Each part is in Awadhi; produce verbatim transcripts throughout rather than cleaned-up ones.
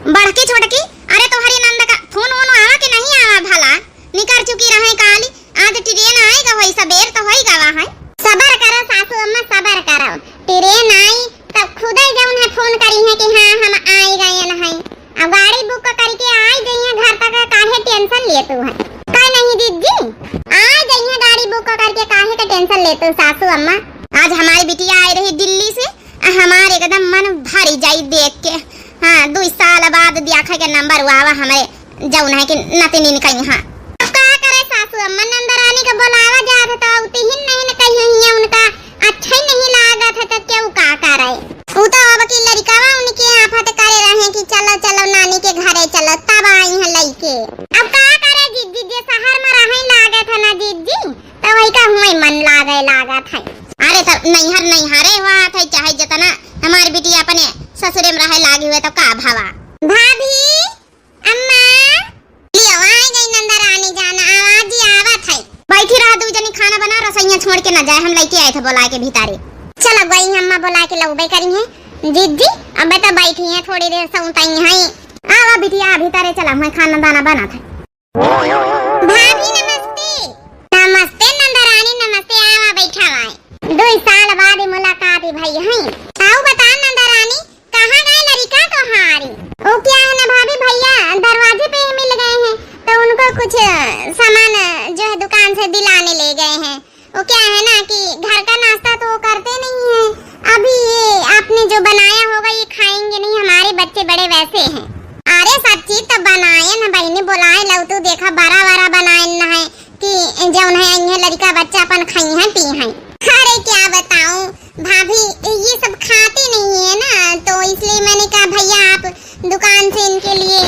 बड़की छोटकी, अरे तोहरी नंद का फोन वोन आवा कि नहीं आवा भला? निकर चुकी रहे काली, आज ट्रेन आएगा, वही सबेर तो होई गवा है। सबर करो सासू अम्मा, सबर करो, ट्रेन आई तब खुदे जौन है फोन करी है कि हाँ हम आई गए हैं। अब गाड़ी बुक करके आई गई है घर तक, काहे टेंशन लेतू है? का नहीं दीदी, आई गई है गाड़ी बुक करके, काहे का टेंशन लेतू सासू अम्मा? आज हमारी बिटिया आई रही दिल्ली से, आ हमार एकदम मन भरी जाई देख के। हाँ, दुई साल बाद दियाखा के नंबर आवा हमरे जौन है कि नतिनिन कहीं। हाँ, अब का करे सासू अम्मा, नंदरानी का बोलावा जात है तो अउती ही नहीं न कहीं है उनका, अच्छा ही नहीं लागत है तो केहू का करे? उ तो अब की लड़िकावा उनके आफत करे रहे कि चलो चलो नानी के घरे चलो, तब आई है लइके। अब का करे जिज्जी, जे शहर में रहे लागत है ना जिज्जी, तो वही का हुए मन लागे लागत है। अरे तो नैहर नैहरे हुआ थे, चाहे जितना हमार बिटिया अपने ससुरे में रहे लागी हुए तो का भवा। भाभी, अम्मा, लियो, आ गई नंदरानी जान, आवाज ही आवत है। बैठी रहा दू जनी, खाना बना, रसोइया छोड़ के ना जाए, हम लइके आए थे बोला के भीतरे। चलो गई अम्मा बोला के लौबे करी है। जिज्जी, अबे तो बैठी है, थोड़ी देर सौताई है। आवा बिटिया, भीतरे चला, मैं खाना दाना बना था। भाभी नमस्ते। नमस्ते नंदरानी, नमस्ते, आवा बैठा आए। दो साल बाद ही मुलाकात ही भई है। आओ बता नंदरानी, कहाँ गए लड़िका तोहारी? वो क्या है ना भाभी, भैया दरवाजे पे ही मिल गए हैं, तो उनको कुछ, अ, सामान, अ, जो है दुकान से दिलाने ले गए हैं। वो क्या है ना कि घर का नाश्ता तो वो करते नहीं है। अभी ये आपने जो बनाया होगा ये खाएंगे नहीं, हमारे बच्चे बड़े वैसे हैं। अरे सच्ची तो बनाए ना बहनी, बोलाए लौतू, देखा बड़ा बड़ा बनाए ना है कि जौन है इन्हें लड़िका बच्चा अपन खाई हैं पी हैं। अरे क्या बताऊं भाभी, ये सब खाते नहीं है ना, तो इसलिए मैंने कहा भैया आप दुकान से इनके लिए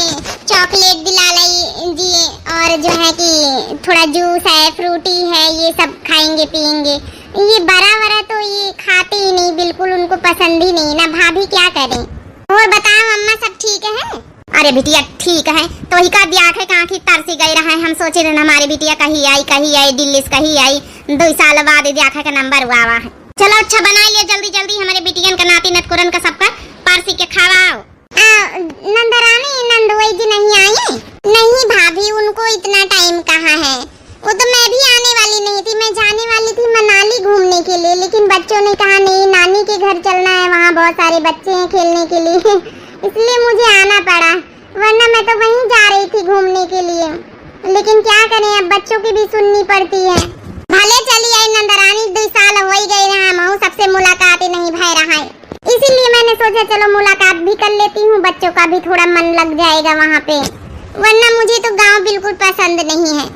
चॉकलेट दिला लीजिए और जो है कि थोड़ा जूस है, फ्रूटी है, ये सब खाएंगे पिएंगे। ये बड़ा वरा तो ये खाते ही नहीं, बिल्कुल उनको पसंद ही नहीं ना। भाभी क्या करें? और बताओ अम्मा, सब ठीक है? अरे बिटिया ठीक है, तो ही का दिया है कहाँ की तरसी गई रहा है। हम सोचे रहन हमारी बिटिया कही आई, कही आई, दिल्ली से कही आई, दो साल बाद दिया है का नंबर हुआ हुआ है। चलो अच्छा बना लिया जल्दी जल्दी, हमारे बिटियन का नाती नतकुरन का सबका परसी के खवाओ। आ, नंदरानी, नंदोई जी नहीं आए? नहीं भाभी, उनको इतना टाइम कहाँ है, वो तो मैं भी आने वाली नहीं थी, मैं जाने वाली थी मनाली घूमने के लिए, लेकिन बच्चों ने कहा नहीं, नानी के घर चलना है, वहाँ बहुत सारे बच्चे हैं खेलने के लिए। इसलिए मुझे आना पड़ा, वरना मैं तो वहीं जा रही थी घूमने के लिए। लेकिन क्या करें, अब बच्चों की भी सुननी पड़ती है। भले चली आई नंदरानी, दो साल हो ही गए रहा, हमहू सबसे मुलाकात ही नहीं भय रहा है, इसीलिए मैंने सोचा चलो मुलाकात भी कर लेती हूँ, बच्चों का भी थोड़ा मन लग जाएगा वहाँ पे, वरना मुझे तो गांव बिल्कुल पसंद नहीं है।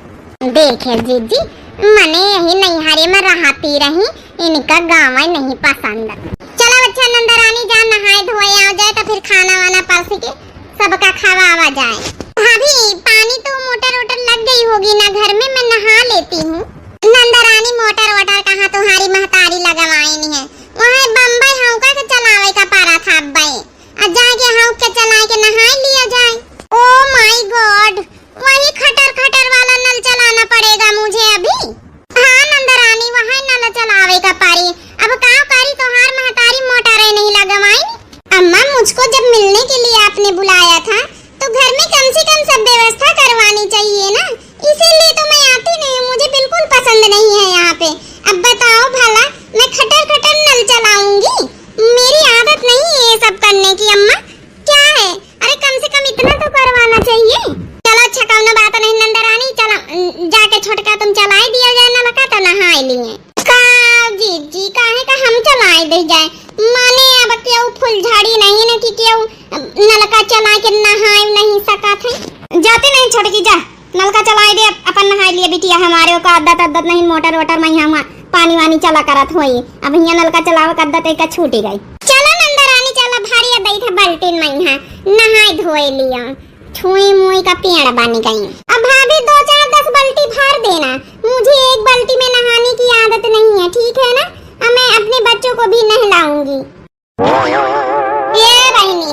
देखे जीजी, मने यही नैहरे में रहती रही, इनका गाँव नहीं पसंद। चलो अच्छा नंदरानी, जा नहाए धोए आ जाए तो फिर खाना वाना परस के सबका खवावा जाए। भाभी, पानी तो मोटर वोटर लग गई होगी ना घर में, मैं नहा लेती हूँ। नंदरानी, मोटर वोटर कहाँ तुम्हारी महतारी लगवाइन है, वहाँ बम्बई हौका के चलावे का पारा था अब्बई। आ जाके हौक के चलाए के नहाए लिया जाए। Oh my God, वही खटर खटर वाला नल चलाना पड़ेगा मुझे अभी। हाँ नंदरानी, वहाँ नल चलावे का पड़ी। अब का करी, तोहार महतारी मोटरे नहीं लगवाई। अम्मा, मुझको जब मिलने के लिए आपने बुलाया था, तो घर में कम से कम सब व्यवस्था करवानी चाहिए ना, इसीलिए तो मैं आती नहीं हूँ, मुझे बिल्कुल पसंद नहीं है यहाँ पे। अब बताओ भला, मैं खटर खटर नल चलाऊंगी? मेरी आदत नहीं है ये सब करने की अम्मा। क्या है, अरे कम से कम इतना तो करवाना चाहिए। चलो अच्छा, कौनो बात नहीं नंदरानी, चलो, उम, जाके छोटका तुम चलाए दिया जाए नलका तो नहाए लिए। का जीजी, काहे का हम चलाए दे जाए? माने अब केहू फुलझड़ी नहीं ना कि केहू, अम, नलका चला के नहाए नहीं सकत है। जाते नहीं छोटकी, जा नलका चलाए दे, अप-, अपन नहाए लिए बिटिया हमारे, ओका आदत आदत नहीं, मोटर वोटर में यहाँ पानी वानी चला करत होई। अब हियाँ नलका चलावे का आदत एका छूटी गई। चला नंदरानी, चला, भारी अब बैठा बाल्टीन में यहाँ नहाए धोए लिया, छुई मुई का पेड़ बन गई। अब भाभी दो चार दस बाल्टी भर देना, मुझे एक बाल्टी में नहाने की आदत नहीं है, ठीक है ना? अब मैं अपने बच्चों को भी नहलाऊंगी। ए बहिनी,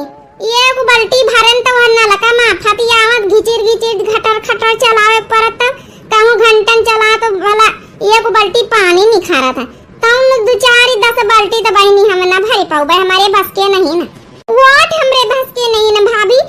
एक बाल्टी भरन त वह नलका माफत आवत घिचिर घिचिर घटर खटर चलावे परत, कहूँ घंटन चला तो भला एक बाल्टी पानी निखारत है। तौन दो चार दस बाल्टी त बहिनी हम ना भरी पाउबे, हमारे बस के नहीं ना। वोट हमरे बस के नहीं ना भाभी,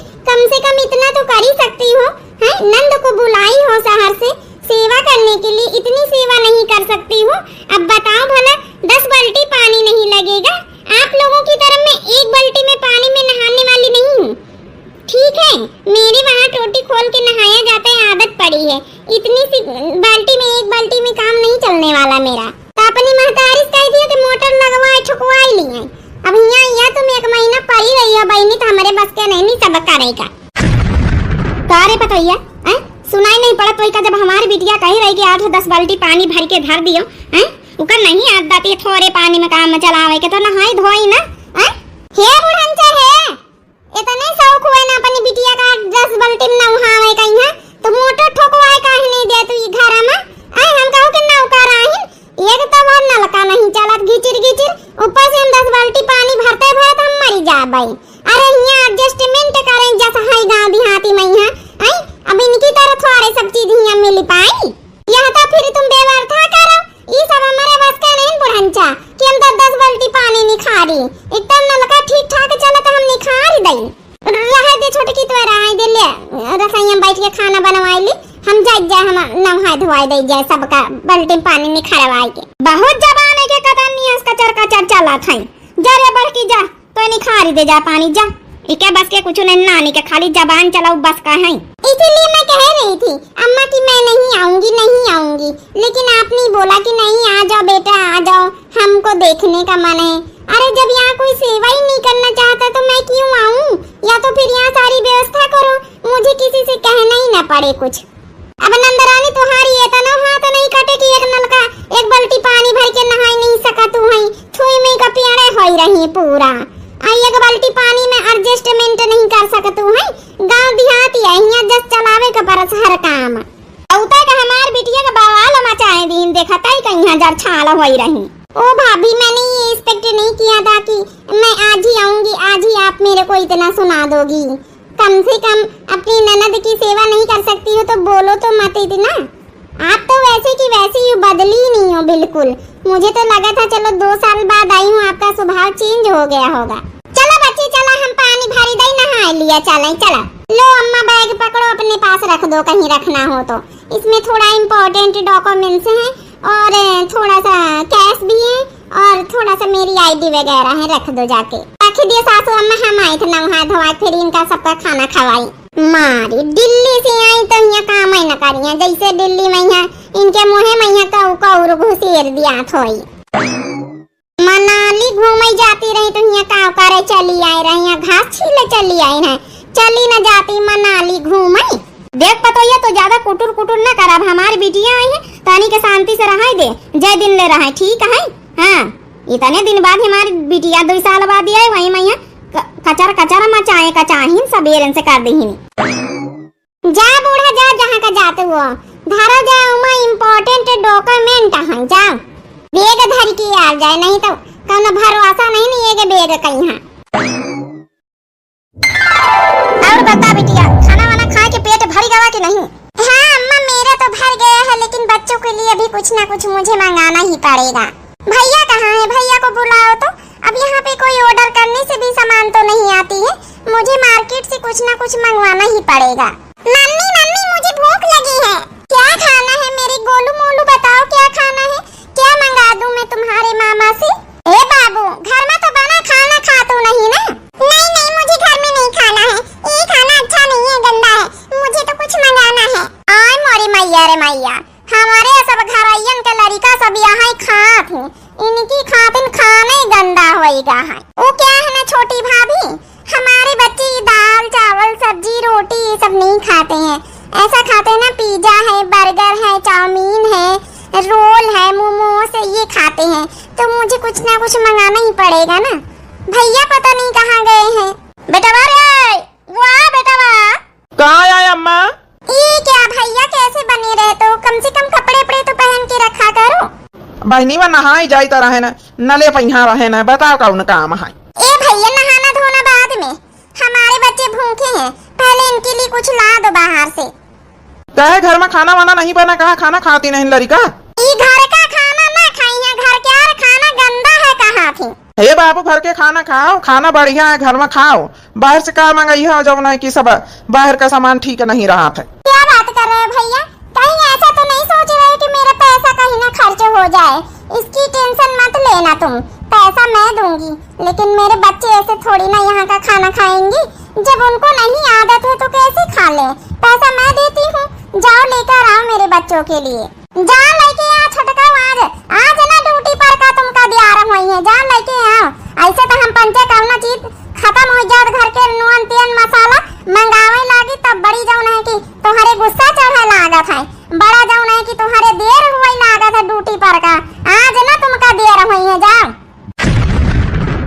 मेरे वहाँ टोटी खोल के नहाया जाता है, आदत पड़ी है। इतनी सी बाल्टी में, एक बाल्टी में काम नहीं चलने वाला मेरा। तो अपनी महतारी से कह दियो कि मोटर लगवाए, ठुकवाई लिए। अब यहाँ, यहाँ तुम एक महीना पड़ी रही हो बहिनी, तो हमरे बस के नहीं, नहीं सब करेगा। का रे पतोहिया, हैं? सुनाई नहीं पड़त तोई का, जब हमारी बिटिया कही रही कि आठ दस बाल्टी पानी भर के धर दियो, हैं? उकर नहीं आदत आती है थोड़े पानी में काम चलावे के, तो नहाई धोई ना, हैं? हे बुढ़नचा हे, इतने शौक हुए ना अपनी बिटिया का दस बाल्टी में नहावे का यहाँ, तो मोटर ठोकवाए काहे नहीं दे तू ई घर में? आए हम कहू कि नौकर आहिन, एक तो वो नलका नहीं चलत घिचिर घिचिर, ऊपर से हम दस बाल्टी पानी भरते भरत हम मरी जाबे। अरे हियाँ adjustment करें जस है गाँव देहाती में यहाँ, आए अब इनकी तरह थोड़े सब चीज हियाँ मिल पाई। यह तो फिर तुम बेवरथा करो, ई सब हमारे बस का नहीं बुढ़नचा कि हम दस दस बाल्टी पानी निखारी। एकदम नलका ठीक ठाक चलत हम निखार दई। रहे दे छोटकी तो रहे दे ले, रसोई में बैठ के खाना बनवाई ली, हम जाए जाए हम नहाए धोआए दे जाए सबका बाल्टी पानी निखरवाए के। बहुत जबान है के कतन नियस कचर कचर चलत है। जा रे बड़की जा, तो निखारी दे जा पानी जा। इके बस के कुछ नहीं, नानी के खाली जबान चलाऊ बस का है। इसीलिए मैं कह रही थी अम्मा कि मैं नहीं आऊंगी, नहीं आऊंगी, लेकिन आपने बोला कि नहीं, आ जाओ बेटा, आ जाओ, हमको देखने का मन है। अरे जब यहाँ कोई सेवा ही नहीं करना चाहता तो मैं क्यों आऊँ? या तो फिर यहाँ सारी व्यवस्था करो, मुझे किसी से कहना ही ना पड़े कुछ। अब नंदरानी, तुम्हारी इतना हाथ नहीं कटे कि एक नलका, एक बाल्टी पानी भर के नहाई नहीं सकत हूँ, छुई में का पियाड़े होई रही पूरा। आ एक बाल्टी पानी में adjustment नहीं कर सकत हूँ, गाँव देहाती है, यहाँ जस चलावे का परस हर काम। औता का हमार बिटिया का बवाल मचाए दीन, देखा ताई कहीं हजार छाल होई रही। ओ भाभी, मैंने ये expect नहीं किया था कि मैं आज ही आऊंगी, आज ही आप मेरे को इतना सुना दोगी। कम से कम अपनी ननद की सेवा नहीं कर सकती हो तो बोलो तो मत इतना। आप तो वैसे की वैसे ही बदली ही नहीं हो बिल्कुल। मुझे तो लगा था चलो दो साल बाद आई हूँ, आपका स्वभाव change हो गया होगा। चलो बच्ची, चला हम पानी भरी दई, नहा लिया, चलें, चला। लो अम्मा, bag पकड़ो, अपने पास रख दो, कहीं रखना हो तो। इसमें थोड़ा important documents हैं और थोड़ा सा cash भी है और थोड़ा सा मेरी ID वगैरह है, रख दो जाके। रख दियो सासू अम्मा, हम आई थे नहा धोआ, फिर इनका सबका खाना खवाई। मारी दिल्ली से आई तो यहाँ काम ही न करिया, जैसे दिल्ली में यहाँ इनके मुँहे में यहाँ कौ कौर घुसेर दिया थोई। मनाली घूमे जाती रही तो हियाँ का करे चली आए रही, हियाँ घास छीले चली आई रहे, चली न जाती मनाली घूमे। देख पतोहिया, तो ज्यादा कुटुर कुटुर न कर, अब हमारी बिटिया आई है, तनी के शांति से रहाई दे, जय दिन ले रहे, ठीक है। हाँ, इतने दिन बाद हमारी बिटिया, दो साल बाद ही आई, वही मैया क-, कचर कचर मचाए, कचाहिन सबेरन से कर दही। जा बूढ़ा जा, जहाँ का जात हुआ, धरा जा, उमा important document है, जा। Bag धर के आ जाए, नहीं तो कौनो भरोसा नहीं, नहीं ये bag कहीं है। और बता बिटिया, खाना वाना खा के पेट भर गवा कि नहीं? हाँ अम्मा, मेरा तो भर गया है, लेकिन बच्चों के लिए भी कुछ ना कुछ मुझे मंगाना ही पड़ेगा। भैया कहाँ है? भैया को बुलाओ तो। अब यहाँ पे कोई order करने से भी सामान तो नहीं आती है, मुझे market से कुछ ना कुछ मंगवाना ही पड़ेगा। मम्मी, मम्मी, मुझे भूख लगी है। क्या खाना है मेरे गोलू मोलू, बताओ क्या खाना है? क्या मंगा दूं मैं तुम्हारे मामा से? ए बाबू, घर में तो बना खाना खा तू नहीं ना? नहीं, नहीं, मुझे घर में नहीं खाना है, ये खाना अच्छा नहीं है, गंदा है, मुझे तो कुछ मंगाना है। आय मोरी मैया रे मैया, हमारे सब घरैयन के लड़िका सब यहाँ खात हैं, इनकी खातिन खाने गंदा होइगा है। वो क्या है ना छोटी भाभी, हमारे बच्चे ये दाल, चावल, सब्जी, रोटी ये सब नहीं खाते हैं। ऐसा खाते हैं ना, pizza है, burger है, चाउमीन है, roll है, momos है, ये खाते हैं। तो मुझे कुछ ना कुछ मंगाना ही पड़ेगा ना। भैया पता नहीं कहाँ गए हैं। बेटवा रे, वाह बेटवा। का आय अम्मा? ई क्या भैया, कैसे बने रहते हो? कम से कम कपड़े उपड़े तो पहन के रखा करो। बहिनी, वो नहाई जाई त रहे न, नले पहिया रहे न, बताओ कौन काम है? ए भैया, नहाना धोना बाद में, हमारे बच्चे भूखे हैं, पहले इनके लिए कुछ ला दो बाहर से। काहे, घर में खाना वाना नहीं बना, कहाँ खाना खाती नहीं लड़िका? ई घर का खाना ना खाई है, घर के यार खाना गंदा है, कहाँ थी? हे बाबू, घर के खाना खाओ, खाना बढ़िया है, घर में खाओ। बाहर से का मंगाई हो, जौन है कि सब बाहर का सामान ठीक नहीं रहा था। क्या बात कर रहे हो भैया? कहीं ऐसा तो नहीं सोच रहे हो कि मेरा पैसा कहीं ना खर्च हो जाए? इसकी tension मत लेना तुम, पैसा मैं दूंगी, लेकिन मेरे बच्चे ऐसे थोड़ी ना यहाँ का खाना खाएंगे। जब उनको नहीं आदत है तो कैसे खा ले? पैसा मैं देती हूँ, जाओ लेकर आओ मेरे बच्चों के लिए। जा लेके आ छोटका, आज, आज ना ड्यूटी पर का तुमका दियार होई है, जा लेके आओ। ऐसे तो हम पंचे कौनो चीज खत्म हो जात, घर के नून तेल मसाला मंगावे लागी, तब बड़ी जौन है कि तुम्हारे गुस्सा चढ़े लागत है, बड़ा जौन है कि तुम्हारे देर हुए लागत है ड्यूटी पर का। आज ना तुमका देर होई है, जाओ।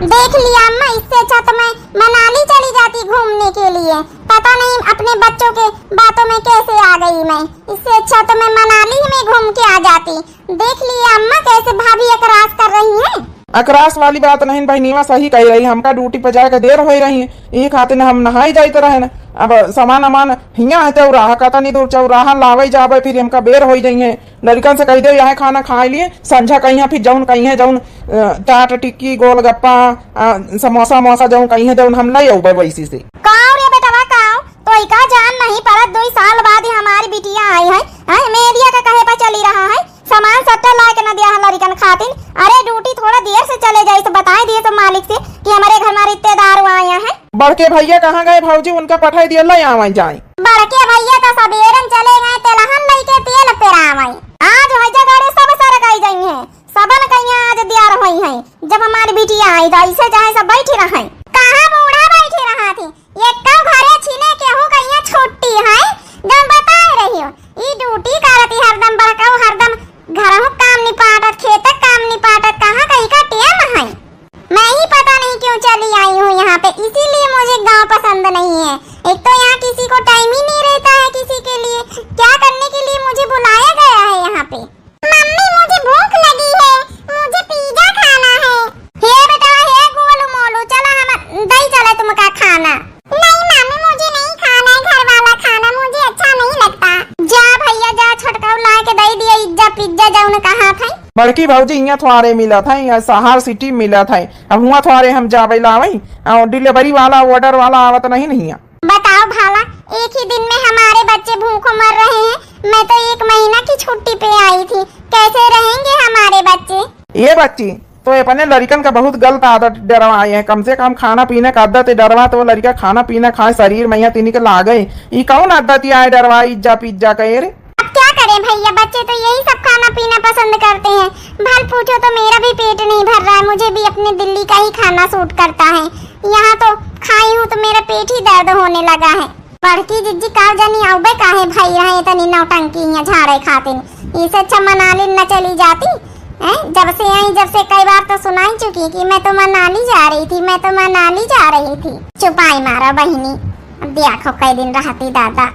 देख लिया अम्मा, इससे अच्छा तो मैं मनाली चली जाती घूमने के लिए। पता नहीं अपने बच्चों के बातों में कैसे आ गई मैं। इससे अच्छा तो मैं मनाली ही में घूम के आ जाती। देख लिया अम्मा, कैसे भाभी अकरास कर रही हैं। अकरास वाली बात नहीं बहिनीवा, सही कह रही, हमका ड्यूटी पर जाए के देर हो रही है, ये खातिर हम नहाई जाइत रहे न। अब सामान अमान हियाँ है चौराहा का तनी दूर चौराहा लावे जावे, फिर हमका बेर हो जाइए। लड़कन से कह दे यहाँ खाना खाए लिए, संझा कहीं फिर जौन कहीं है जौन, अ, चाट टिक्की गोलगप्पा, अ, समोसा मोसा जौन कहीं है जौन हम ले अउबे वैसी से। काव रे बेटवा काव, तोइका जान नहीं पड़त, दुई साल बाद ही हमारी बिटिया आई है, हैं? मेरिया के कहे पर चली रहा है, सामान सट्टा ला के न दिया है लड़कन खातिन। अरे ड्यूटी थोड़ा देर से चले जाइस, बताए दिए तो मालिक से कि हमारे घर में रिश्तेदार आए हैं। बड़के भैया कहाँ गए भौजी, उनका पठाई दिया, ले आवे जाए। बड़के भैया तो सबेरन चले गए तेलहन लइके तेल पेरावे। आज होइ जा गाड़ी सब सर गई जाई हैं, सबन कहिया आज दियार होई हैं। जब हमारी बिटिया आई तो ऐसे चाहे सब बैठी रहे। कहाँ बूढ़ा बैठी रहा थी, ये कब घरे छिने केहू कहिया छुट्टी है, जब बताए रही हो। ई ड्यूटी करती हरदम बड़काऊ, हरदम घरहू काम निपाटत, खेतक काम निपाटत, कहाँ कहीं का टेम है। मैं ही पता नहीं क्यों चली आई हूँ यहाँ पे, इसीलिए मुझे गांव पसंद नहीं है। एक तो यहाँ किसी को टाइम ही नहीं रहता है किसी के लिए, क्या करने के लिए मुझे बुलाया गया है यहाँ पे। मम्मी, मुझे भूख लगी है, मुझे पिज़्ज़ा खाना है। हे बेटा, हे गोलू मोलू, चला हम दई चले तुमका खाना। नहीं मम्मी, मुझे नहीं खाना है घर वाला खाना, मुझे अच्छा नहीं लगता। जा भैया जा, छोटकाऊ ला के दई दिया इज्जा पिज्जा जौन कहा था। बड़की भौजी, हियाँ थोड़े मिलत है, हियाँ शहर सिटी मिलत है। अब हुआँ थोड़े हम जावे लावे, और डिलीवरी वाला, ऑर्डर वाला आवत नहीं, नहीं। बताओ भला, एक ही दिन में हमारे बच्चे भूखों मर रहे हैं। मैं तो एक महीना की छुट्टी पे आई थी, कैसे रहेंगे हमारे बच्चे? ये बच्ची, तो अपने लड़िकन का बहुत गलत आदत डरवाए हैं। कम से कम खाना पीना का आदत डरवा, तो लड़िका खाना पीना खाए, शरीर में यहाँ तिनी के लागे। ई कौन आदत आए डरवा, इज्जा पिज्जा कहे रे? अब क्या करें भैया, बच्चे तो यही सब खाना पीना पसंद करते हैं। भल पूछो तो मेरा भी पेट नहीं भर रहा है, मुझे भी अपने दिल्ली का ही खाना सूट करता है। यहाँ तो खाई हूँ तो मेरा पेट ही दर्द होने लगा है। बड़की जिज्जी का जनी आउबे काहे भई रहे इतनी नौटंकी यहाँ झाड़े खातिन। इससे अच्छा मनाली न चली जाती। हैं? जब से आई, जब से कई बार तो सुनाई चुकी कि मैं तो मनाली जा रही थी, मैं तो मनाली जा रही थी। चुपाई मारा बहिनी, अब देखो कई दिन रहती दादा।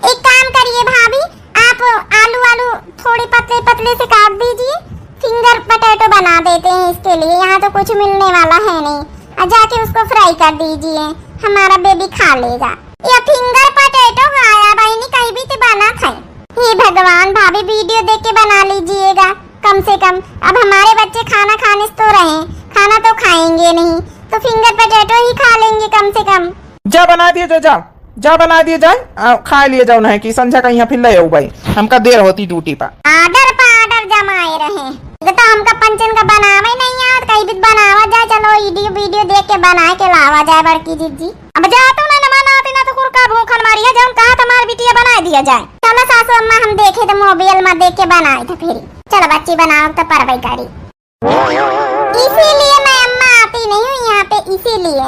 एक काम करिए भाभी, आप आलू आलू थोड़े पतले पतले से काट दीजिए, फिंगर पोटैटो बना देते हैं इसके लिए। यहाँ तो कुछ मिलने वाला है नहीं, और जाके उसको फ्राई कर दीजिए, हमारा बेबी खा लेगा। ये फिंगर पोटैटो खाया बहिनी, कहीं भी तो बना था। हे भगवान, भाभी वीडियो देख के बना लीजिएगा कम से कम। अब हमारे बच्चे खाना खाने से तो रहे, खाना तो खाएंगे नहीं, तो फिंगर पोटैटो ही खा लेंगे कम से कम। जा बना दिए जा, जा। जा बना दिए जाए, आ, खाए लिए जाओ, नहीं कि संझा का यहाँ फिर ले आओ भाई, हमका देर होती ड्यूटी पर। ऑर्डर पर ऑर्डर जमाए रहे, ये तो हमका पंचन का बनावे नहीं आवत, कहीं भी बनावा जाए, चलो वीडियो वीडियो देख के बनाए के लावा जाए बड़की जिज्जी। अब जा तू ना, ना मना आती ना तो कुरका भूखन मारी है, जौन कहा तुम्हार बिटिया बनाए दिया जाए। चलो सासू अम्मा, हम देखे तो मोबाइल में देख के बनाए थे फिर। चलो बच्ची बनाओ तो परबई करी। इसीलिए मैं अम्मा आती नहीं हूँ यहाँ पे, इसीलिए,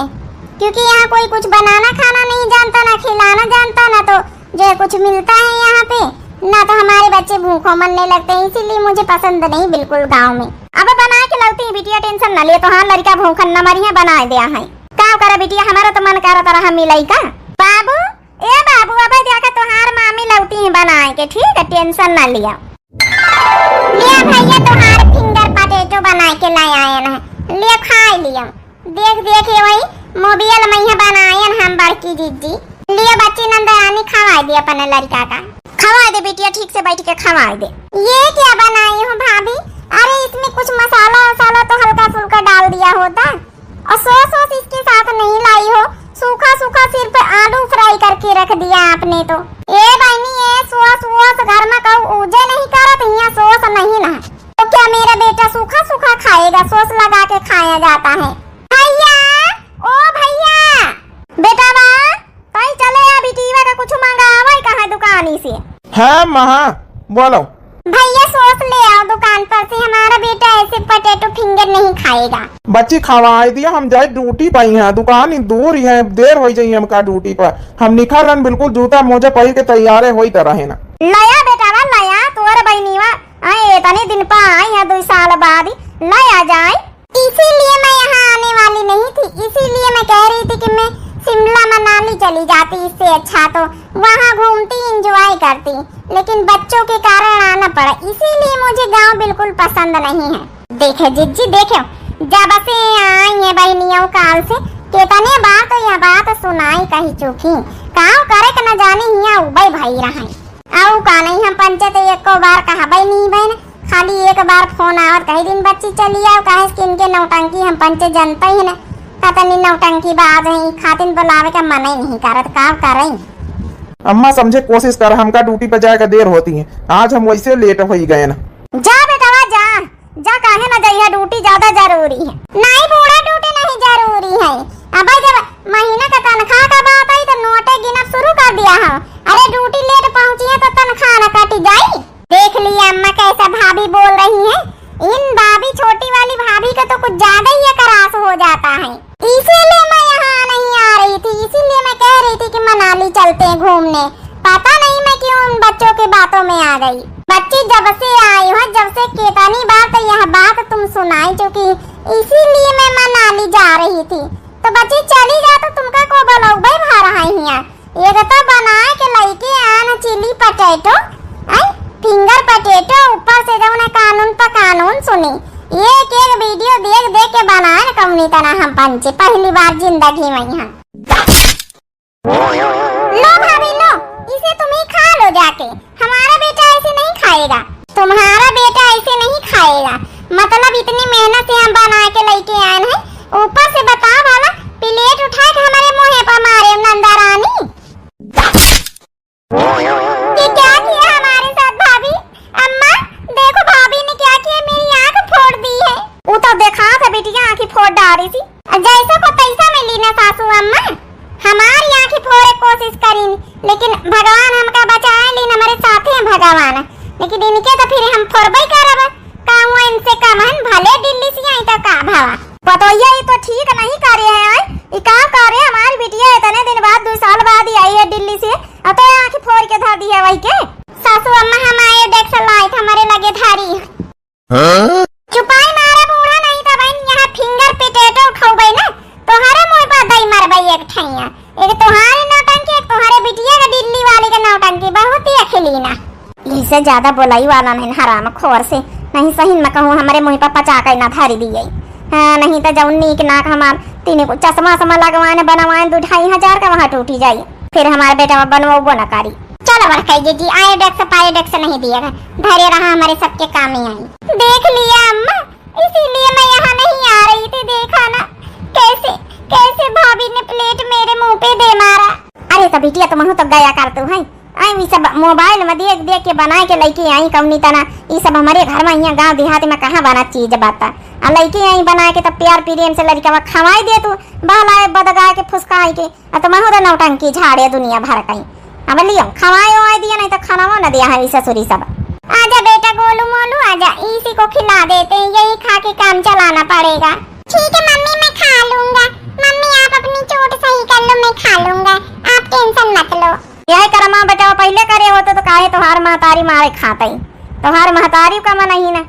क्योंकि यहाँ कोई कुछ बनाना खाना नहीं जानता, ना खिलाना जानता, ना तो जो है कुछ मिलता है यहाँ पे, ना तो हमारे बच्चे भूखों मरने लगते हैं, इसीलिए मुझे पसंद नहीं बिल्कुल गाँव में। अब बना के लौती बिटिया, टेंशन ना लिए, तो हाँ लड़का भूखन न मरी है, बना दिया है। का करा बिटिया, हमारा तो मन करा तरह हम मिलाई का। बाबू, ए बाबू, अबे देखा तोहार मामी लौटी है बनाए के, ठीक है, टेंशन ना लिया। लिया भैया, तोहार फिंगर पोटैटो बनाए के ले आए हैं, लिया खाए लिया। देख देख ये वही मोबाइल में ही बनाए हैं हम बड़की जिज्जी। लिया बच्ची नंदरानी खवाए दे अपने लड़का का। खवाए दे बिटिया, ठीक से बैठ के खवाए दे। ये क्या बनाई हो भाभी? अरे इसमें कुछ मसाला वसाला तो हल्का फुल्का डाल दिया होता। और सॉस वॉस इसके साथ नहीं लाई हो, सूखा सूखा सिर्फ आलू फ्राई करके रख दिया आपने तो। ए बहनी, ए सॉस वॉस घर में कहू यूज नहीं करत, यहाँ सॉस नहीं ना। तो क्या मेरा बेटा बेटा सूखा सूखा खाएगा, सॉस लगा के खाया जाता है। भैया, ओ भैया। बेटा बा, तई चले आ बिटिया का कुछ मंगावे कहाँ दुकानी से। हाँ माँ, बोलो। भैया सॉस ले आओ दुकान पर से, हमारा बेटा ऐसे पोटैटो फिंगर नहीं खाएगा। बच्ची खवाए दिया, हम जाए ड्यूटी पर हैं, दुकान ही दूर ही है, देर हो जाई हमका ड्यूटी पर। हम निखर रहन बिल्कुल जूता मोजा पहिर के तैयारे होई त रहे ना। लया बेटा बा लया, तोर बहिनीवा आए इतने दिन पर आई है, दो साल बाद ही लया जाए। इसीलिए मैं यहाँ आने वाली नहीं थी, इसीलिए मैं कह रही थी कि मैं शिमला मनाली चली जाती, इससे अच्छा तो वहाँ घूमती, एंजॉय करती, लेकिन बच्चों के कारण आना पड़ा, इसीलिए मुझे गांव बिल्कुल पसंद नहीं है। देखे जिज्जी, देखे, जब से आई है बहनियों काल से, कितने बार तो यह बात सुनाई कही चुकी, काम करे के न जाने हिया उबई भाई रहे। आऊ का नहीं, हम पंचे तो एको बार कहबे नहीं बहन, खाली एक बार फोन आवत कही दिन बच्ची चली आओ, काहे कि इनके नौटंकी हम पंचे जानते ही न, कतनी नौटंकी बाज है, ई खातिन बुलावे का मन ही नहीं करत, का करें। अम्मा समझे कोशिश कर, हमका ड्यूटी पे जाए का देर होती है, आज हम वैसे लेट हो ही गए ना। जा बेटवा जा, जा काहे ना जाइए, ड्यूटी ज्यादा जरूरी है। नहीं बूढ़ा ड्यूटी नहीं जरूरी है, अब जब महीना का तनख्वाह का बात आई तो नोटे गिनब शुरू कर दिया हम। अरे ड्यूटी लेट पहुंची है तो तनख्वाह ना कटी जाई। देख लिया अम्मा कैसा भाभी बोल रही हैं, इन भाभी, छोटी वाली भाभी का तो कुछ ज्यादा ही क्रास हो जाता है। इसीलिए मैं यहाँ नहीं आ रही थी, इसीलिए मैं कह रही थी कि मनाली चलते हैं घूमने। पता नहीं मैं क्यों उन बच्चों के बातों में आ गई। बच्ची जब से आई हो, जब से कितनी बार तो यह बात तुम सुनाई चुकी, इसीलिए मैं मनाली जा रही थी। तो बच्ची चली जा तो तुमका को बोलौबे भा रहा हिया। एक तो बनाए के लइके आन चिली पोटैटो, आई फिंगर पोटैटो, ऊपर से जौन कानून पर कानून सुनी। एक एक वीडियो देख देख के बनाए न कौनी तना हम पंचे, पहली बार जिंदगी में यहाँ। लो भाभी लो, इसे तुम ही खा लो जाके, हमारा बेटा ऐसे नहीं खाएगा। तुम्हारा बेटा ऐसे नहीं खाएगा, मतलब इतनी मेहनत से हम बना के लइके आए हैं, ऊपर से बताओ भला प्लेट उठा के हमारे मुंह पर मारे नंदा रानी। ये क्या किया हमारे साथ भाभी? अम्मा, देखो भाभी ने क्या किया, मेरी आँख फोड़ दी है। उ तो देखा था बिटिया, आँखी फोड़ डारी थी। जैसा को तैसा मिली ना सासू अम्मा, हमारी आँखी फोड़े कोशिश करीन, लेकिन भगवान हमका बचाए लीन, हमारे साथे हैं भगवान, लेकिन इनके तो फिर हम फोड़बे करब। का हुआ इनसे कम हन, भले दिल्ली से आई तो का भवा। पतोहिया, ई तो ठीक नहीं करे है, आय? ई का करे? हमारी बिटिया इतने दिन बाद, दो साल बाद ही आई है दिल्ली से, और तो आँख फोड़ के धर दी है वही के। सासू अम्मा, हम आयोडेक्स लाए थे, हमारे लगे धारी। हाँ? चुपाई मारा बूढ़ा, नहीं तो बहन यहाँ फिंगर पोटैटो उठौबे ना, तोहरे मुंह पर दई मरबे एक ठैया। एक तोहारे नौटंकी, एक तोहरे बिटिया के दिल्ली वाली के नौटंकी, बहुत ही अखिलीना। इसे ज्यादा बोलाई वाला नहीं हराम खोर से, नहीं सही में कहूँ हमरे मुँह पर पचा के ना धरी दिए। हाँ, नहीं तो जौन नीक नाक हमार तीन को चश्मा समा लगवाए बनवाए दो ढाई हजार का वहाँ टूटी जाई, फिर हमारे बेटा बनवाबो ना करी। चलो बड़काई जी, आयोडेक्स पायोडेक्स नहीं दिएगा, धरे रहा हमारे सबके काम ही आई। देख लिया अम्मा, इसीलिए मैं यहाँ नहीं आ रही थी, देखा ना कैसे, कैसे भाभी ने प्लेट मेरे मुंह पे दे मारा। अरे तो बिटिया तुमहू तो गया कर तू है, आई ई सब मोबाइल में देख देख के बनाए के लइके आई कौनी तना, ई सब हमारे घर में यहाँ गाँव देहात में कहाँ बना चीज बाता। आ लइके आई बनाए के तब प्यार प्रेम से लड़का खवाई दे तू, बहलाए बदगाए के फुसकाए के। आ तो महू तो नौटंकी झाड़े दुनिया भर कहीं। अब लियो, खवायो आए दिया, नहीं तो खाना वो न दिया है ससुरी सब। आजा बेटा गोलू मोलू, आजा, इसी को खिला देते हैं, यही खा के काम चलाना पड़ेगा। ठीक है मम्मी, मैं खा लूंगा। मम्मी आप अपनी चोट सही कर लो, मैं खा लूंगा, आप टेंशन मत लो। यही करमा बेटा, पहले करे होते तो काहे तोहार महतारी मारे खाते, तोहार महतारी का मन ही ना।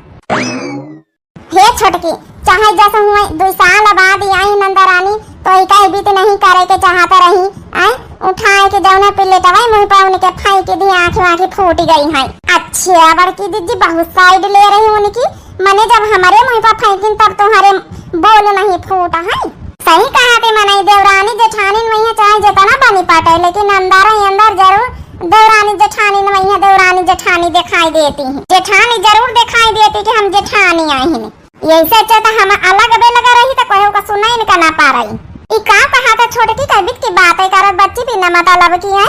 हे छोटकी, चाहे जस हुए दुई साल बाद आई नंदा रानी, तो इका बीत नहीं करे के चाहत रही। आए उठाए के जौने प्लेटवा मुंह पर उनके फेंक दी, आंखें आंखें फूट गई हैं। अच्छा बड़की दीदी बहुत साइड ले रही उनकी, मने जब हमारे मुंह पर फेंकिन तब तुम्हारे बोल नहीं फूटा है। सही कहा थे मनई, देवरानी जेठानी में है चाहे जितना बनी पाटे, लेकिन अंदर ही अंदर जरूर देवरानी जेठानी में है, देवरानी जेठानी दिखाई देती है, जेठानी जरूर दिखाई देती कि हम जेठानी आई हैं। यही से अच्छा तो हम अलग बेलग रही तो कोई का सुनाई इनका ना पा रही। ई का कहा था छोटकी कबित की बात है करत बच्ची भी ना मतलब की है।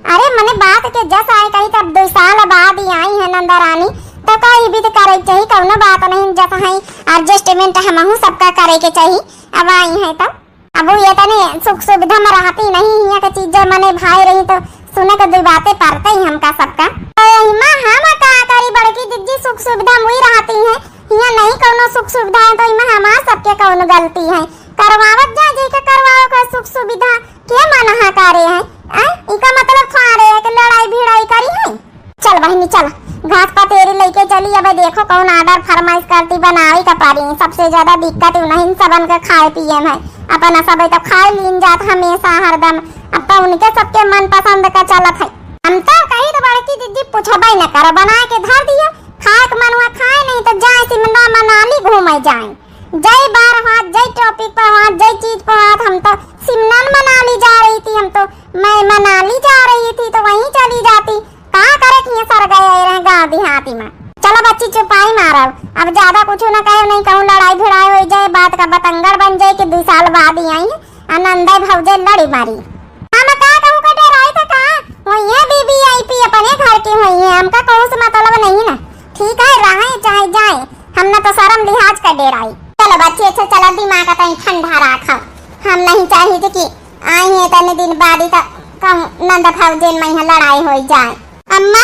अरे मने बात के जस आए कही तब दो साल बाद ही आई है नंदा रानी, तो का ई भी तो करे के चाही, कौनो बात नहीं, जैसा है adjustment हमहू सबका करे के चाही। अब आई है तो अब वो ये तनी सुख सुविधा में रहती नहीं, हियाँ के चीजें मने भाई रही तो सुने के दो बातें पड़ते ही हमका सबका। तो इमा हम का करी बड़की जिज्जी, सुख सुविधा में वही रहती है, हियाँ नहीं कौनो सुख सुविधा है तो इमा हमार सबके कौन गलती है? करवावत जा, जेके करवावे का सुख सुविधा के मना करे है? आ? इका मतलब थोड़े है कि लड़ाई भिड़ाई करी है? चल बहिनी चल, घास पतेरी लेके चली। अब देखो कौन order फरमाइश करती, बनावे का पारी। सबसे ज्यादा दिक्कत उन्हीं सबन के खाए पिए में है। अपन सब तो खाए लीन जात हमेशा हरदम। अब तो उनके सबके मनपसंद का चलत है। हम तो कही तो बड़की दीदी पूछबे न करो, बना के धर दियो, खाए के मन हुआ खाए, नहीं तो जाए शिमला मनाली घूमे जाए। जय बार हाथ, जय topic पर हाथ, जय चीज पर हाथ। हम तो शिमला मनाली जा रही थी, हम तो मैं मनाली जा रही थी तो वहीं चली जाती। का करे कि ये सर गए रहे गाँव देहाती में। चलो बच्ची चुपाई मारो, अब ज्यादा कुछ न कहे, नहीं कहूँ लड़ाई भिड़ाई हो जाए, बात का बतंगड़ बन जाए कि दो साल बाद ही आई है, आ नंदे भौजे लड़ी मारी। हम का कहूँ का डराई था का? वही है वीवीआईपी अपने घर की हुई है, हमका कहूँ से मतलब नहीं ना। ठीक है, रहे चाहे जाए, हम ना तो शर्म लिहाज का डेराई। चलो बच्ची, अच्छा चला, दिमाग का तनी ठंडा रखा। हम नहीं चाहिए कि आई है इतने दिन बाद ही तो कहूँ नंद भौजे में यहाँ लड़ाई हो जाए। अम्मा,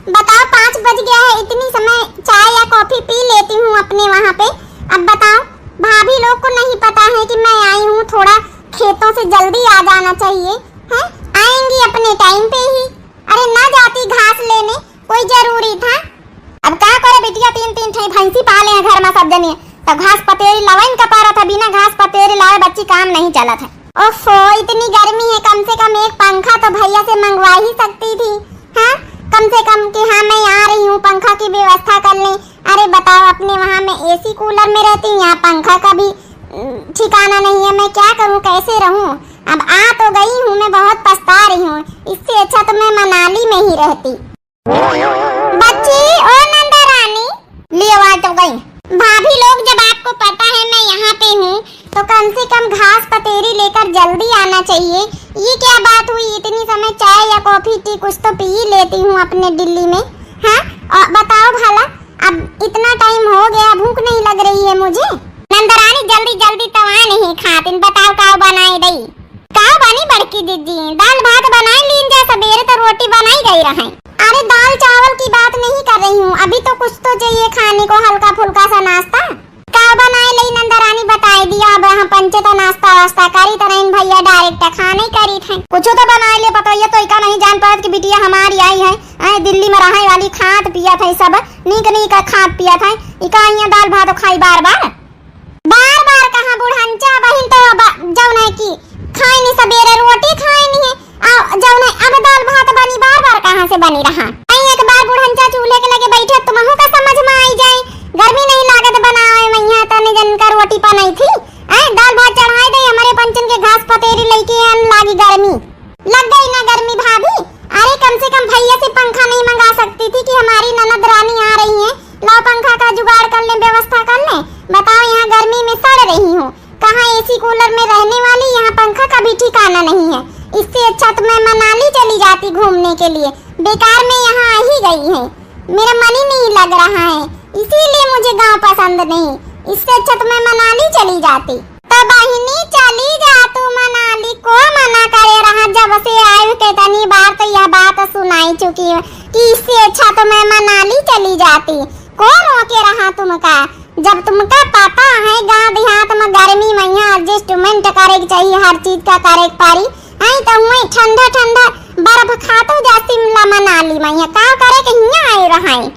बताओ, पाँच बज गया है, इतनी समय चाय या कॉफी पी लेती हूँ अपने वहाँ पे। अब बताओ, भाभी लोग को नहीं पता है कि मैं आई हूँ, थोड़ा खेतों से जल्दी आ जाना चाहिए, हैं? आएंगी अपने टाइम पे ही। अरे, ना जाती घास लेने, कोई जरूरी था? अब का करे बिटिया, तीन तीन ठे भैंसी पाले हैं घर में सब जने, तो घास पतेरी लवाइन का पारा था, बिना घास पतेरी लावे बच्ची काम नहीं चलत है। ओफो, इतनी गर्मी है, कम से कम एक पंखा तो भैया से मंगवा ही सकती थी। हाँ, कम से कम कि हाँ, मैं आ रही हूँ, पंखा की व्यवस्था कर लें। अरे बताओ, अपने वहाँ मैं एसी कूलर में रहती हूँ, यहाँ पंखा का भी, उम, ठिकाना नहीं है, मैं क्या करूँ, कैसे रहूँ? अब आ तो गई हूँ, मैं बहुत पछता रही हूँ, इससे अच्छा तो मैं मनाली में ही रहती। बच्ची, ओ नंदा रानी, लियो आ तो गई। भाभी लोग, जब आपको पता है मैं यहाँ पे हूँ, तो कम से कम घास पतेरी लेकर जल्दी आना चाहिए। ये क्या बात हुई, इतनी समय चाय या कॉफी टी कुछ तो पी ही लेती हूँ अपने दिल्ली में। हाँ, और बताओ भला, अब इतना टाइम हो गया, भूख नहीं लग रही है मुझे? नंदरानी, जल्दी जल्दी तो आ नहीं खातिन, बताओ का बनाए दई? का बनी बड़की दीदी, दाल भात बनाए लीन जा, सबेरे तो रोटी बनाई गई रहे। अरे दाल चावल की बात नहीं कर रही हूँ, अभी तो कुछ तो चाहिए खाने को, हल्का फुल्का सा नाश्ता। का बनाए लई नंदरानी बताए दिया, अब यहाँ पंचे तो नाश्ता वास्ता करी तो नहीं भैया, direct खाने करी थे। कुछ तो बनाए ले पता, ये तो इका नहीं जान पावत कि बिटिया हमारी आई है, आए दिल्ली में रहे वाली, खात पियत है सब, नीक नीक खात पियत है, इका यहाँ दाल भात खाई बार बार। बार बार कहाँ बुढ़ंचा बहिन, तो अब जौन है कि खाए नहीं, सबेरे रोटी खाए नहीं है, आ जौन है अब दाल भात बनी, बार बार कहाँ से बनी रहा? आई एक बार बुढ़ंचा चूल्हे के लगे बैठे, तुमहू का समझ में आई जाए, गर्मी नहीं लागत बनावे में, यहाँ तने जन का रोटी पनई थी। आए दाल भात चढ़ाए दे, हमारे पंचन के घास पतेरी लेके अन लागी गर्मी। लग गई ना गर्मी भाभी? अरे कम से कम भैया से पंखा नहीं मंगा सकती थी कि हमारी ननद रानी आ रही हैं, लाओ पंखा का जुगाड़ कर लें, व्यवस्था कर लें। बताओ यहाँ गर्मी में सड़ रही हूँ, कहाँ एसी कूलर में रहने वाली, यहाँ पंखा का भी ठिकाना नहीं है। इससे अच्छा तो मैं मनाली चली जाती घूमने के लिए, बेकार में यहाँ आ ही गई है, मेरा मन ही नहीं लग रहा है, इसीलिए मुझे गाँव पसंद नहीं। इससे अच्छा तो मैं मनाली चली जाती। तो बहिनी चली जा तू मनाली, को मना करे रहा, जब से आए के तनी बार तो यह बात सुनाई चुकी है कि इससे अच्छा तो मैं मनाली चली जाती। को रोके रहा तुमका, जब तुमका पता है गाँव देहात में गर्मी में यहाँ adjustment करे के चाहिए, हर चीज का करे के पारी। आई तो हुए ठंडा ठंडा बर्फ खातू जा शिमला मनाली में, यहाँ का करे के हियाँ आए रहा है।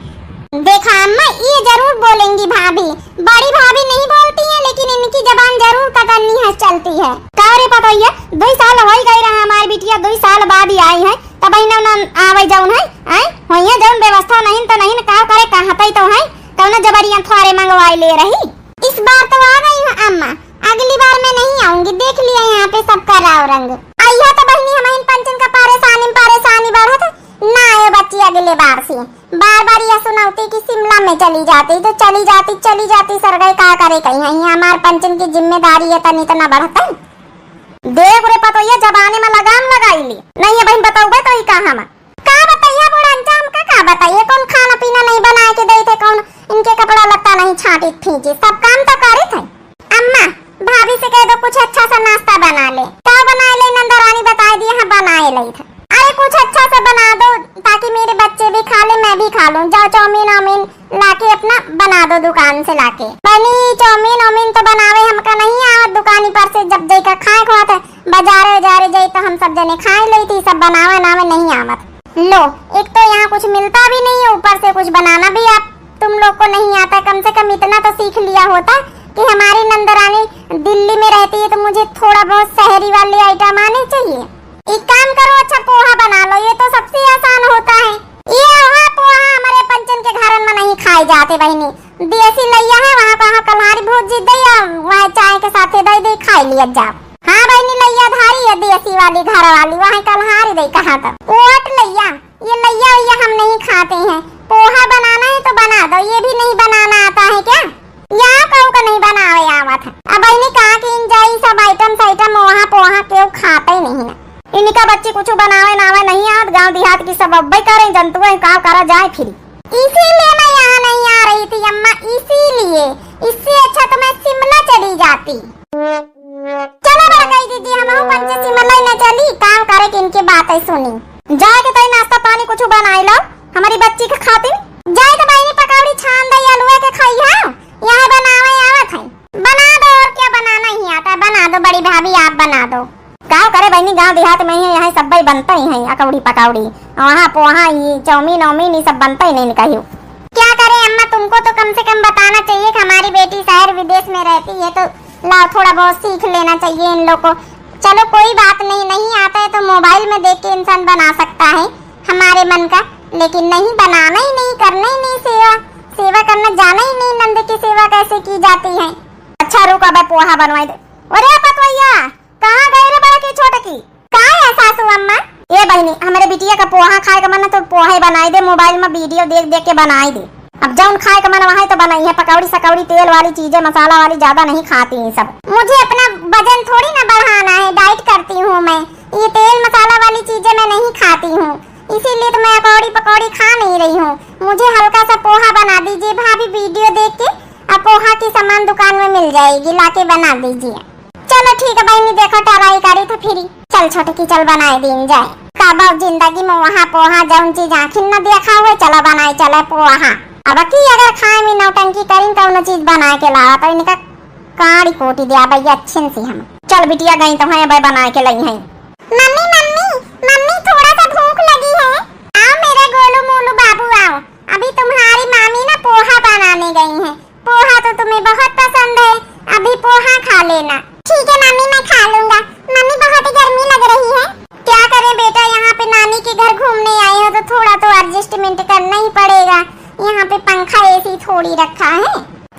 देखा अम्मा, ये जरूर बोलेंगी भाभी, बड़ी भाभी नहीं बोलती हैं, लेकिन इनकी जबान जरूर कतरनी है, चलती है। का रे पतोहिया, दुई साल होई गई रहा हमारी बिटिया, दुई साल बाद ही आई है, तब इन्हें न आवे जौन है, आए होइए जौन व्यवस्था नहीं तो नहीं, का करे, कहाँ पे तो है, कौनो जबरिया थोड़े मंगवाए ले रही। इस बार तो आ गई हूँ अम्मा, अगली बार मैं नहीं आऊंगी, देख लिया यहाँ पे सबका राव रंग। अइहा तो बहिनी, हम इन पंचन का परेशानी में परेशानी बढ़त, ना आए बच्ची अगले बार से। बार बार यह सुनौती कि शिमला में चली जाती, तो चली जाती, चली जाती सरगई, का करे कहीं है, यहाँ हमार पंचन की जिम्मेदारी है तनी तो ना बढ़त। देख रे पतोहिया, जबाने में लगाम लगाई ली, नहीं है बहिन, बतौबे तो ही कहा हम। का बताइए बुढ़ंचा, हमका का बताइए, कौन खाना पीना नहीं बना के देते, कपड़ा लत्ता नहीं छांटित फींचित, सब काम तो करित है। अम्मा, भाभी से कह दो कुछ अच्छा सा नाश्ता बना ले। का बनाए ले नंदरानी, बताए दिए, हाँ बनाए ले था। अरे कुछ अच्छा सा बना दो ताकि मेरे बच्चे भी खा ले, मैं भी खा लूं। जाओ चाउमीन वाउमीन लाके अपना बना दो दुकान से लाके। बहनी, चाउमीन वाउमीन तो बनावे हमका नहीं आवत दुकानी पर से, जब जइका खाए के होत है बाजारे उजारे जाई तो हम सब जने खाए लेई थी, सब बनावे नावे नहीं आवत। लो, एक तो यहाँ कुछ मिलता भी नहीं है, ऊपर से कुछ बनाना भी आप तुम लोग को नहीं आता। कम से कम इतना तो सीख लिया होता कि हमारी नंदरानी दिल्ली में रहती है तो मुझे थोड़ा बहुत शहरी वाली आइटम आनी चाहिए। एक काम करो, अच्छा पोहा बना लो, ये तो सबसे आसान होता है। ये वहाँ पोहा हमारे पंचन के घरन में नहीं खाए जाते बहनी, देसी लइया है, वहाँ कहाँ कल्हारी भूज दे या वहाँ चाय के साथे दे दे, खाई लिया जाओ। हाँ बहनी, लइया धारी है देसी वाली, घर वाली, वहाँ कल्हारी दे कहाँ तक। ओट लइया, ये लइया वइया हम नहीं खाते हैं। पोहा बनाना है तो बना दो, ये भी नहीं बनाना आता है क्या? यहाँ कहू का नहीं बनावे आवत है। अब बहनी का कीन जाई, सब आइटम साइटम वहाँ पोहा केहू खाते ही नहीं ना। इनका बच्ची कुछ बनावे नावे नहीं आवत, गांव देहात की सब अब्बे करे, जनतुए का करा जाए फिर। इसीलिए मैं यहाँ नहीं आ रही थी अम्मा, इसीलिए। इससे अच्छा तो मैं शिमला चली जाती। चलो बड़कई दीदी, हमहू पंचे शिमला ही न चली, काम करे कि इनकी बातें सुनी। जाए के तई नाश्ता पानी कुछ बनाए लो हमारी बच्ची के खातिर। जाए तो बहनी पकौड़ी छान दे, आलूए के खाई है, यहाँ बनावे आवत है। बना दो, और क्या बनाना ही आता है, बना दो बड़ी भाभी, आप बना दो। का करे बहनी, गांव देहात में ही यहाँ सब बनता ही है अकौड़ी पकौड़ी, वहाँ पोहा, ये चाउमीन वाउमीन, ये सब बनता ही नहीं कहियो। क्या करे अम्मा, तुमको तो कम से कम बताना चाहिए कि हमारी बेटी शहर विदेश में रहती है, तो लाओ थोड़ा बहुत सीख लेना चाहिए इन लोग को। चलो कोई बात नहीं, नहीं आता है तो मोबाइल में देख के इंसान बना सकता है हमारे मन का, लेकिन नहीं, बनाना ही नहीं, करना ही नहीं सेवा, सेवा करना जाना ही नहीं, नंद की सेवा कैसे की जाती है। अच्छा रुक, अब पोहा बनवाई दे। अरे पतवैया, कहाँ गए रे बड़ा की छोटकी? का है सासू अम्मा? ए बहिनी, हमरे बिटिया का पोहा खाए का मन है तो पोहा ही बनाई दे, मोबाइल में वीडियो देख देख के बनाई दे। अब जौन खाए का मन वहाँ तो बनाई है, पकौड़ी सकौड़ी तेल वाली चीजें मसाला वाली ज्यादा नहीं खाती हैं सब। मुझे अपना वजन थोड़ी ना बढ़ाना है, डाइट करती हूँ मैं, ये तेल मसाला वाली चीजें मैं नहीं खाती हूँ, इसीलिए तो मैं अकौड़ी पकौड़ी खा नहीं रही हूँ। मुझे हल्का सा पोहा बना दीजिए भाभी, वीडियो देख के, अब पोहा की सामान दुकान में मिल जाएगी, लाके बना दीजिए। चलो ठीक है बहिनी, देखो टराई करी तो फिरी। चल छोटकी, चल बनाए दीन जाए। कबो जिंदगी में वहाँ पोहा जौन चीज आँखिन न देखा हुए, चलो बनाए चले पोहा। अब की अगर खाए में नौटंकी करीन कौनो चीज बनाए के लावा तो इनका काड़ी कोटी दिया भैया अच्छे से हम। चल बिटिया गई तो हैं भाई बनाए के लई हैं। मम्मी, मम्मी, मम्मी थोड़ा सा भूख लगी है। आओ मेरे गोलू मोलू बाबू आओ, अभी तुम्हारी मामी ना पोहा बनाने गई हैं। पोहा तो तुम्हें बहुत पसंद है, अभी पोहा खा लेना। ठीक है मम्मी, मैं खा लूंगा। मम्मी, बहुत ही गर्मी लग रही है। क्या करें बेटा, यहाँ पे नानी के घर घूमने आए हो तो थोड़ा तो एडजस्टमेंट करना ही पड़ेगा। यहाँ पे पंखा एसी थोड़ी रखा है।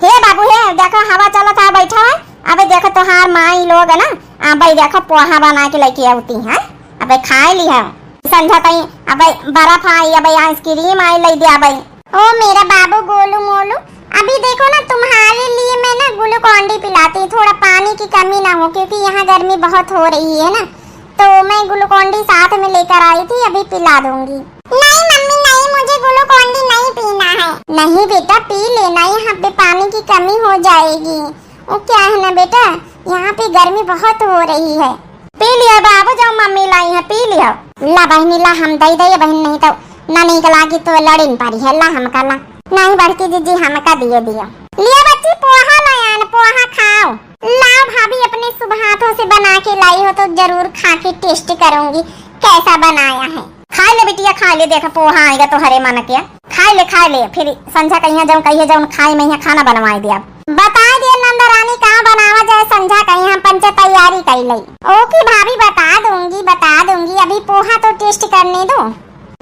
हे बाबू हे, देखो हवा चलत है, बैठा है। अबे देखो तोहार माई लोग है ना, अबे देखो पोहा बना के लेके आती है, अबे खाए ली है। संझा तई अबे बर्फ आई, अबे आइसक्रीम आई, ले दे अबे। ओ मेरा बाबू गोलू मोलू, अभी देखो ना, तुम्हारे लिए मैं ना ग्लूकॉन डी पिलाती, थोड़ा पानी की कमी ना हो, क्योंकि यहाँ गर्मी बहुत हो रही है ना, तो मैं ग्लूकॉन डी साथ में लेकर आई थी, अभी पिला दूंगी। नहीं मम्मी नहीं, मुझे ग्लूकॉन डी नहीं पीना है। नहीं बेटा पी लेना, यहाँ पे पानी की कमी हो जाएगी। वो क्या है ना बेटा, यहाँ पे गर्मी बहुत हो रही है। पी लिया बाबू, जो मम्मी लाई है पी लिया। ला बहिनी ला, हम दे दे बहिन, नहीं तो ना नीक लागी तो लड़िन पड़ी है। ला हमका ला। नहीं बड़की जीजी, हमका दिए दियो। लिया बच्ची, पोहा लायान, पोहा खाओ। लाओ भाभी, अपने शुभ हाथों से बना के लाई हो तो जरूर खा के टेस्ट करूंगी कैसा बनाया है। खाए ले बिटिया, खाए ले, देखा पोहा आएगा तोहरे मन के। खाए ले, खाए ले, फिर संझा कहिया जौन कहिए जौन खाए में यहाँ खाना बनवाए दे। अब बताए दे नंद रानी कहाँ बनावा जाए संझा कहिया, हम पंचे तैयारी कर ले। ओके भाभी, बता दूंगी, बता दूंगी, अभी पोहा तो टेस्ट करने दो।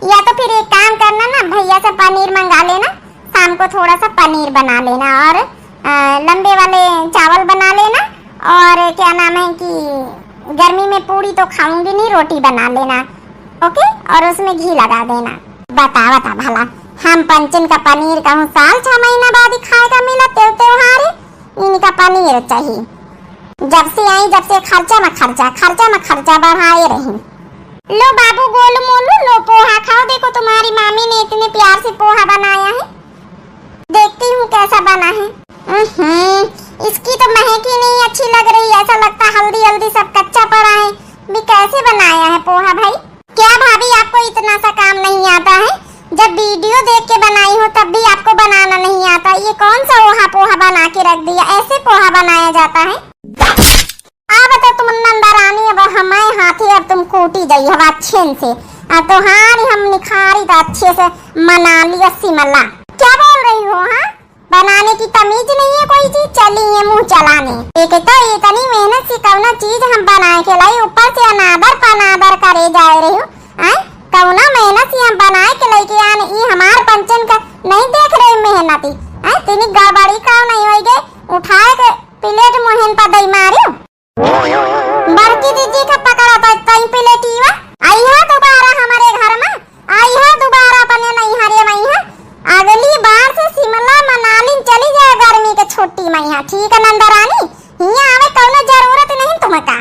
या तो फिर एक काम करना ना, भैया से पनीर मंगा लेना, शाम को थोड़ा सा पनीर बना लेना और, अ, लंबे वाले चावल बना लेना और क्या नाम है कि गर्मी में पूड़ी तो खाऊंगी नहीं, रोटी बना लेना, ओके? और उसमें घी लगा देना। बतावा ता भला, हम पंचन का पनीर कहूँ साल छह महीना बाद ही खाए का मिला, तेव त्योहार है, इनका पनीर चाहिए। जब से आई, जब से खर्चा में खर्चा, खर्चा में खर्चा बढ़ाए रही। लो बाबू, गोलू मोलू, लो पोहा खाओ। देखो, तुम्हारी मामी ने इतने प्यार से पोहा बनाया है, देखती हूँ कैसा तब भी आपको बनाना नहीं आता। ये कौन सा ओहा पोहा बना के रख दिया? ऐसे पोहा बनाया जाता है? अब तो तुम नंदा रानी, अब हमारे हाथे अब तुम कूटी जाई हो अच्छे से। अब तोहारी हम निखारी तो अच्छे से मनाली और शिमला। क्या बोल रही हो, हाँ? बनाने की तमीज नहीं है कोई चीज, चली है मुंह चलाने। एक तो इतनी मेहनत से कौनो चीज हम बनाए के लाई, ऊपर से अनादर पनादर करे जाए रही हो। आय, कौनो मेहनत से हम बनाए के लेके आने, ई हमार पंचन का नहीं देख रही मेहनती। आय, तनी गड़बड़ी का नहीं होई गए, उठाए के प्लेट मुहन पर दई मारियो। बड़की दीदी का पकड़ा तो तई प्लेटिया। अइहा दोबारा हमारे घर में, अइहा दोबारा अपने नैहरे में अइहा। अगली बार से शिमला मनाली चली जाए गर्मी के छुट्टी में अइहा, ठीक है नंदा रानी? हियाँ आवे कौनो जरूरत नहीं तुमका।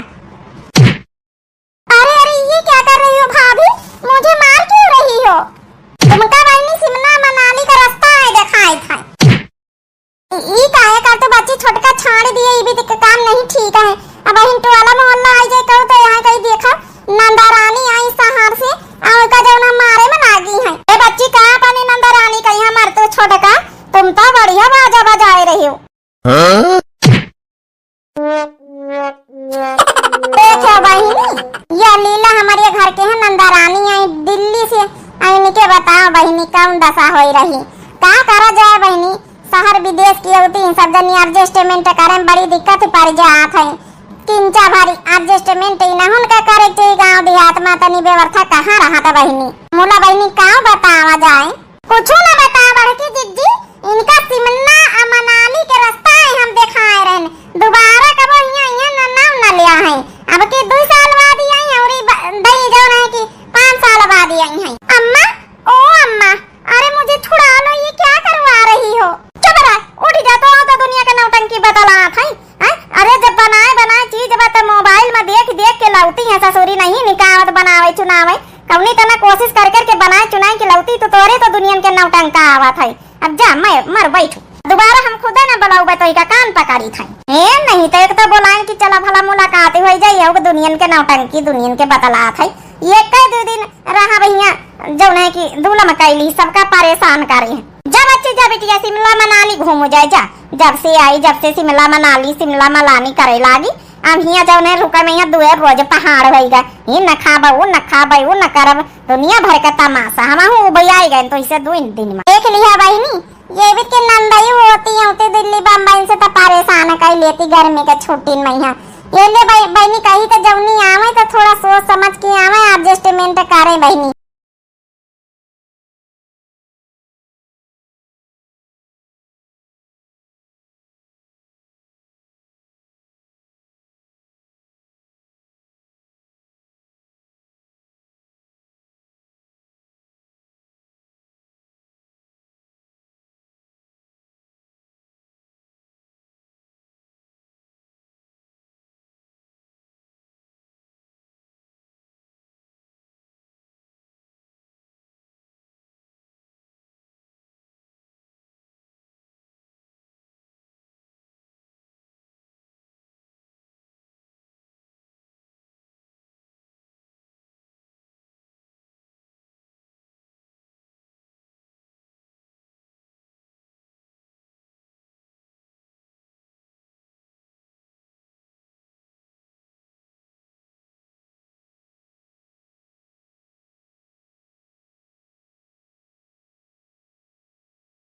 अरे, अरे, ये क्या कर रही हो भाभी? मुझे मार क्यों रही हो? तुमका बहिनी शिमला मनाली का रास्ता है, देखाई था। ई, ई काहे का तो बच्ची छोटका छाड़ दिए, ई भी तो काम नहीं ठीक है। अब बहिन टोला मोहल्ला आई जाए कहू तो यहाँ कहीं देखा नंदा रानी आई शहर से, और का जौन हम मारे में लागी है। ए बच्ची, कहाँ अपनी नंदा रानी का यहाँ मर तू छोटका, तुम तो बढ़िया बाजा बजाए रही हो। हाँ? देखो बहिनी, ये लीला हमारे घर के है नंदा रानी आई दिल्ली से, आई इनके बताओ बहिनी कौन दशा होई रही। का करा जाए बहिनी, शहर विदेश की होती सब जनी adjustment करे में बड़ी दिक्कत पड़ जात है। किंचा भारी adjustment इनहुन का करे के गाँव देहात में तनी व्यवस्था कहाँ रहत बहिनी। मुला बहिनी का बतावा जाए। कुछो न बता बड़की जिज्जी, इनका शिमला आ मनाली के रास्ता है हम देखाए रहन। दोबारा कबो हियाँ, हियाँ न नाम न लिया है। अब के दो साल बाद ही आई और ई ब-, दई जौन है कि पाँच साल बाद ही आई है। अम्मा, ओ अम्मा, अरे मुझे छुड़ा लो, ये क्या करवा रही हो? चुप रह, उठ जा तो, तो दुनिया के नौटंकी बतलात है। हैं? अरे जब बनाए बनाए चीज बा त मोबाइल में देख देख के लौती है ससुरी नहीं निकावत बनावे चुनावे। कौनी तना कोशिश कर करके बनाए चुनाए के लौती तो तोरे तो दुनियन के नौटंका आवत है। अब जा मैं मर बैठू। दोबारा हम खुदे न बुलाऊ बतोई का कान पकड़ी था। ए नहीं तो एक तो बोलाए कि चला भला मुलाकात हो जाई, अब दुनियन के नौटंकी दुनियन के बतलात है। ये कह दो दिन रहा भैया, जौन है कि दूल्हा में कैली सबका परेशान करे है। जा बच्ची जा बिटिया शिमला मनाली घूम जाए जा। जब से आई जब से शिमला मनाली शिमला मनाली करे लागी। अब हियाँ जौन है रुका में यहाँ दुए रोज पहाड़ होई गा। ये न खाबा वो न खाबा वो न करब। दुनिया भर का तमाशा हम हूँ उबई आई गए तो इसे दो दिन में देख लिया बहिनी। ये भी के नंदई होती होती दिल्ली बम्बई से तो परेशान कर लेती गर्मी के छुट्टी में यहाँ। ये ले बहिनी कही तो जौनी आवे तो थोड़ा सोच समझ के आवे adjustment करे बहिनी।